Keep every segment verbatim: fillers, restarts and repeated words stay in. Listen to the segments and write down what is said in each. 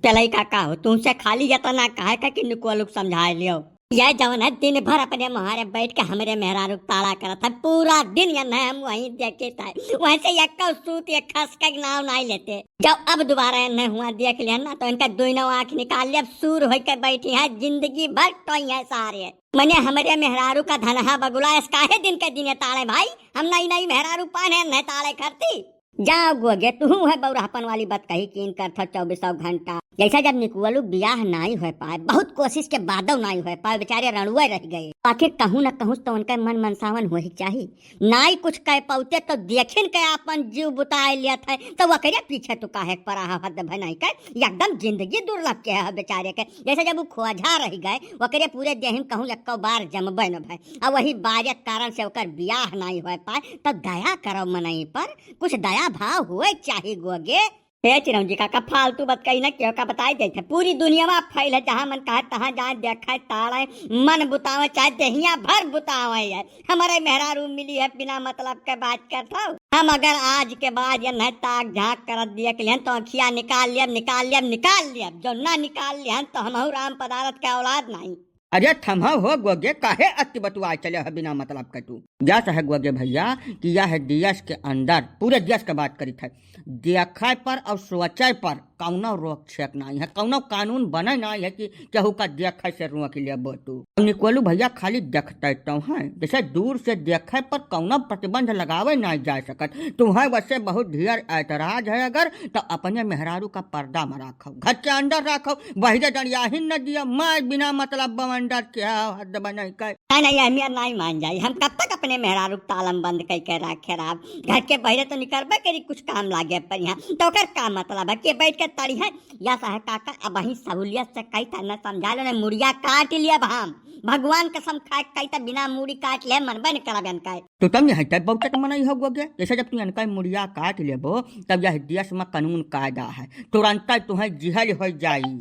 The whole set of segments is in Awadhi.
चलई काका हो, तुमसे खाली इतना कहे का कि निकुअलू क समझाए लियो। ये जवन है दिन भर अपने मोहारे बैठ के हमरे मेहरारू क ताड़ा करत है, पूरा दिन ये नहीं हम वहीं देखित है। वैसे यक्को सूत ये खसका के नाव नहीं लेते। जब अब दोबारा ये नहीं हुआ देख लिया ना, तो इनका दोनों आँख निकाल लिया, अब सूर होई के बैठी है, जिंदगी भर टोई है सारे। मने हमरे मेहरारू का धनहा बगुला, इस काहे दिन के दिन ये ताड़े भाई? हम नई नई मेहरारू पान है, नहीं ताड़े खरती। जाओ गोगे, तू है बौराहपन वाली बात कही कीन करत हो चौबीसों घंटा। जैसा जब निकुअलू बियाह नाई होए पाए, बहुत कोशिश के बादो नाई होए पाए, बेचारे रणुए रह गए। आखिर कहूँ न कहूँ तो उनका मन मनसावन हो ही चाही। नाई कुछ कह पाउते तो देखिन के आपन जीव बुताए लियत है, तो वकरे पीछे तू काहे के परा है? हद भनाई के एकदम जिंदगी दुर्लभ के है बेचारे के। जैसे जब वो खोजा रह गए, वकरे पूरे देहिन कहूँ एको बार जमबे न भय, आ वही बारे के कारण से ओकर बियाह नाई होए पाए, तो दया करो मनई पर। कुछ दया भाव होए चाही गोगे। हे चिरौंजी काका, फालतू बात कही ना, केहू का बताई देत है। पूरी दुनिया में फैल है, जहाँ मन कहे तहाँ जाए, देखे ताड़े, मन बुतावे चाहे देहिया भर बुतावे है। हमारे मेहरारू मिली है बिना मतलब के बात करत हो। हम अगर आज के बाद ये नहीं ताक झाँक करत देख लिहन तो अखिया निकाल लियब, निकाल लियब, निकाल लियब। जो ना निकाल लिहन तो हमहू राम पदारथ के औलाद नहीं। अरे थम्हा हो गोगे, काहे अति बतुआए चले हो बिना मतलब के तू? यस है गोगे भैया कि यह देश के अंदर, पूरे देश के बात करित है, देखे पर और सोचे पर कौनो रोक छेक नाई है, कौनो कानून बने नाई है कि केहू का देखे से रोक लेबो तू। अब निकोलू भैया खाली देखते तो हैं, जैसे दूर से देखे पर कौनो प्रतिबंध लगावे नाई जा सकत। तुम्हें वैसे बहुत ढेर ऐतराज है, अगर तो अपने मेहरारू का पर्दा में राखो, घर के अंदर राखो, बहिरे डरियाहिन न दिया, मैं बिना मतलब बवंडर के हद बनाई कर। नहीं, नहीं, अहमियत नहीं मान जाई। हम कब तक अपने मेहरारू के तालम बंद कई के रखे रहब? घर के बहिरे तो निकलबे करी, कुछ काम लागे पर यहाँ। तो ओकर का मतलब है कि बैठ के तड़ी है? या सहे काका, अब वहीं सहूलियत से कही था न समझा लो, न मुड़िया काट लियब हम। भगवान कसम खाए कही था बिना मुड़ी काट ले मनबे न करब इनका। तो तब यहाँ तब बहुत तक मनई हो गया, जैसे जब तू इनका मुड़िया काट लेबो, तब यह देश में कानून कायदा है, तुरंत तुम्हें जिहल हो जाई।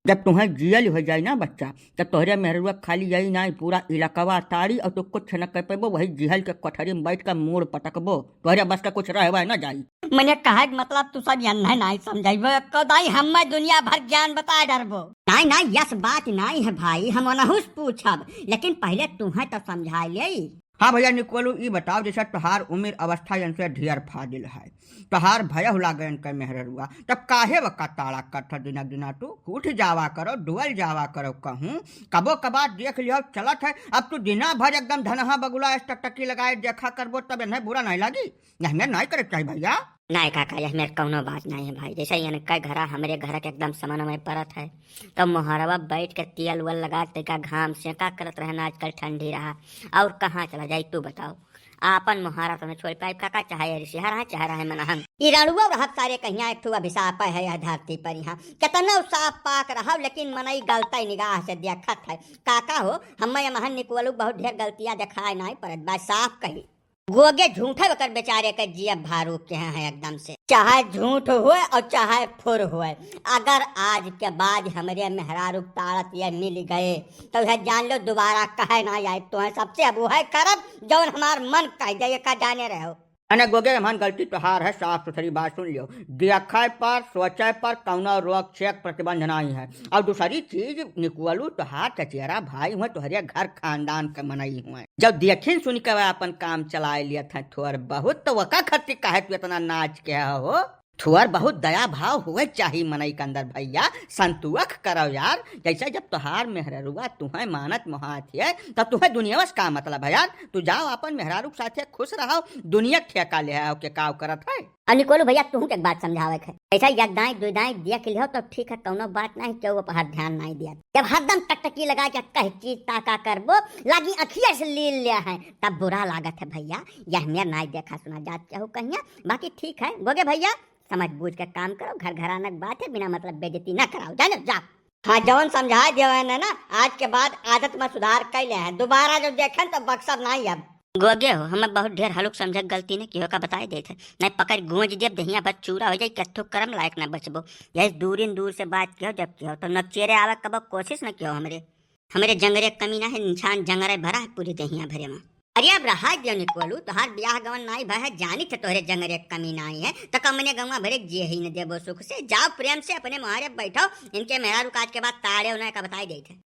जब तुम्हें जियल हो जाई ना बच्चा, तब तोहरे मेहरुआ खाली यही ना, पूरा इलाकवा ताड़ी और तू कुछ न कर पेबो, वही जिहल के कोठरी में बैठ कर मूड़ पटकबो, तोहरे बस का कुछ रहबे ना जाई। मने कहे के मतलब तू सब यन्हे नाई समझाइबो, एको दाई हम्मे दुनिया भर ज्ञान बताए डरबो। नाई, नाई, यस बात नाई है भाई, हम ओनहु से पूछब, लेकिन पहले तुम्हें तो समझाए लेई। हाँ भैया निकोलू, ई बताओ, जैसे तोहार उम्र अवस्था इनसे ढेर फाजिल है, तोहार भयहु लागे इनके मेहररुआ, तब काहे वका ताड़ा करत दिना दिना तू? उठ जावा करो, डुअल जावा करो कहूँ, कबो कबार देख लियो चलत है। अब तू दिना भर एकदम धनहा बगुला ऐस टकटकी लगाए देखा करबो, तब इन्हें बुरा नहीं लगी? यह मेर नहीं करे के चाही भैया। नहीं काका, यह मेर कौनो बात नहीं है भाई, जैसे इनके घरा हमरे घर के एकदम समन्वय परत है, तो मोहरवा बैठ के तेल वेल लगा के तैका घाम सेका करत रहे ना, आजकल ठंडी रहा, और कहाँ चला जाई तू बताओ? आपन मोहारा तो न छोड़ पाइब काका, चाहे रिश्तेदार है, चाहे रहे मनहन। ई रणुआ रहब सारे कहिया एक ठो अभिशाप है यह धरती पर। यहाँ केतनो साफ पाक रहब, लेकिन मनई गलतई निगाह से देखत है। काका हो, हम्मे महन निकोलू बहुत ढेर गलतियाँ देखाए नाई पड़त बा, साफ कही। गोगे झूठे ओकर बेचारे के जियब भारू के हैं एकदम से। चाहे झूठ होए और चाहे फुर होए, अगर आज के बाद हमरे मेहरारू ताड़त ये मिल गए, तो यह जान लो दोबारा कहे ना आए। तो है सबसे अब वह करब जौन हमार मन कह जाए, का जाने रहो। अने गोगे, हमार गलती तोहार है, साफ सुथरी बात सुन लियो। देखे पर, सोचे पर कौनो रोक छेक प्रतिबंध नहीं है। और दूसरी चीज, निकुअलू तोहार चचेरा भाई हुए, तोहरे घर खानदान के मनई हुए। जब देखिन सुन के वह अपन काम चलाए लियत है थोर बहुत, तो वका खातिर काहे तू इतना नाच के हो? थोर बहुत दया भाव हुए चाही मनई के अंदर भैया, संतोख करो यार। जैसे जब तोहार मेहररुआ तुहें मानत मोहात है, तब तुहें दुनिया से का मतलब है यार? तू जाओ अपन मेहरारू के साथे खुश रहो, दुनिया के ठेका ले आओ के काव करत है। अब निकोलू भैया, तुहू के एक बात समझावे के है। ऐसा एक दाई, दो दाई देख लिहो तो ठीक है, कौनो बात नहीं, केहू पर ध्यान नहीं दिया। जब हरदम टकटकी लगा के कह चीज ताका करबो, लागी अखिया से लील लिया है, तब बुरा लागत है भैया। यह मेर नाई देखा सुना जात केहू कहिया। बाकी ठीक है गोगे भैया, समझ बूझ के काम करो, घर घराना के बात है, बिना मतलब बेइज्जती ना कराओ, जानो, जाओ। हाँ, जौन समझाए देवे ने ना, आज के बाद आदत में सुधार कैले हैं, दोबारा जो देखें तो बक्सब नहीं अब। गोगे हो, हमें बहुत ढेर हलुक समझक गलती ने किहो का बताए देत है, नहीं पकड़ गूंज देब, दहिया भर चूरा हो जाई, कत्थो करम लायक ना बचबो। यही दूरिन दूर से बात किहो, जब किहो तो नकचेरे आवे कबो कोशिश न किहो हमरे, हमरे जंगरे कमी ना है, इंसान जंगरे भरा है पूरी दहिया भरे में। अरे अब रहा दियो निकोलू, तोहार बियाह गवन नाई भय है, जानी थे तोहरे जंगरे क कमी नाई है, त कमने गंवा भरे जियही न देबो सुख से। जाओ प्रेम से अपने मोहरे बैठो, इनके मेहरारू काज के बाद ताड़े उन्हें का बताई देई थे।